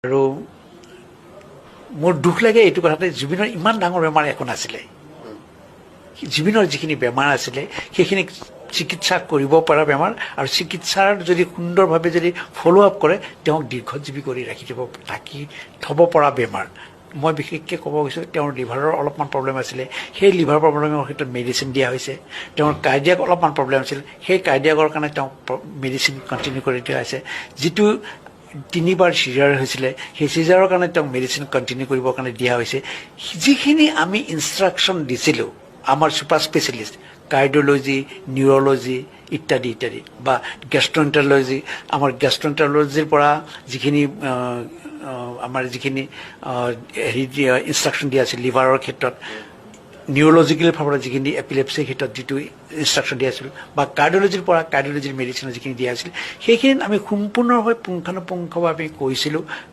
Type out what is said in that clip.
আৰু মোৰ দুখ লাগে এইটো কথাতে, জুবিনৰ ইমান ডাঙৰ বেমাৰ একো নাছিলে। জুবিনৰ যিখিনি বেমাৰ আছিলে, সেইখিনি চিকিৎসা কৰিব পৰা বেমাৰ আৰু চিকিৎসাৰ যদি সুন্দৰভাৱে যদি ফ'ল' আপ কৰে, তেওঁক দীৰ্ঘজীৱী কৰি ৰাখি দিব, ৰাখি থ'ব পৰা বেমাৰ। মই বিশেষকৈ ক'ব গৈছোঁ, তেওঁৰ লিভাৰৰ অলপমান প্ৰব্লেম আছিলে, সেই লিভাৰ প্ৰব্লেমৰ ক্ষেত্ৰত মেডিচিন দিয়া হৈছে। তেওঁৰ কাৰ্ডিয়াক অলপমান প্ৰব্লেম আছিল, সেই কাৰ্ডিয়াকৰ কাৰণে তেওঁক মেডিচিন কণ্টিনিউ কৰি দিয়া হৈছে। যিটো তিনিবাৰ চিজাৰ হৈছিলে, সেই চিজাৰৰ কাৰণে তেওঁক মেডিচিন কণ্টিনিউ কৰিবৰ কাৰণে দিয়া হৈছে। যিখিনি আমি ইনষ্ট্ৰাকশ্যন দিছিলোঁ, আমাৰ ছুপাৰ স্পেচিয়েলিষ্ট, কাৰ্ডিঅ'লজি, নিউৰলজি ইত্যাদি ইত্যাদি বা গেষ্ট্ৰণ্টাৰলজি, আমাৰ গেষ্ট্ৰণ্টাৰলজিৰ পৰা যিখিনি আমাৰ যিখিনি হেৰি ইনষ্ট্ৰাকশ্যন দিয়া আছিল লিভাৰৰ ক্ষেত্ৰত, নিউৰলজিকেল ফালৰ পৰা যিখিনি এপিলেপচিৰ ক্ষেত্ৰত যিটো ইনষ্ট্ৰাকশ্যন দিয়া আছিল বা কাৰ্ডিঅ'লজিৰ পৰা কাৰ্ডিঅ'লজিৰ মেডিচিনৰ যিখিনি দিয়া আছিল, সেইখিনিত আমি সম্পূৰ্ণভাৱে পুংখানুপুংখভাৱে আমি কৈছিলোঁ।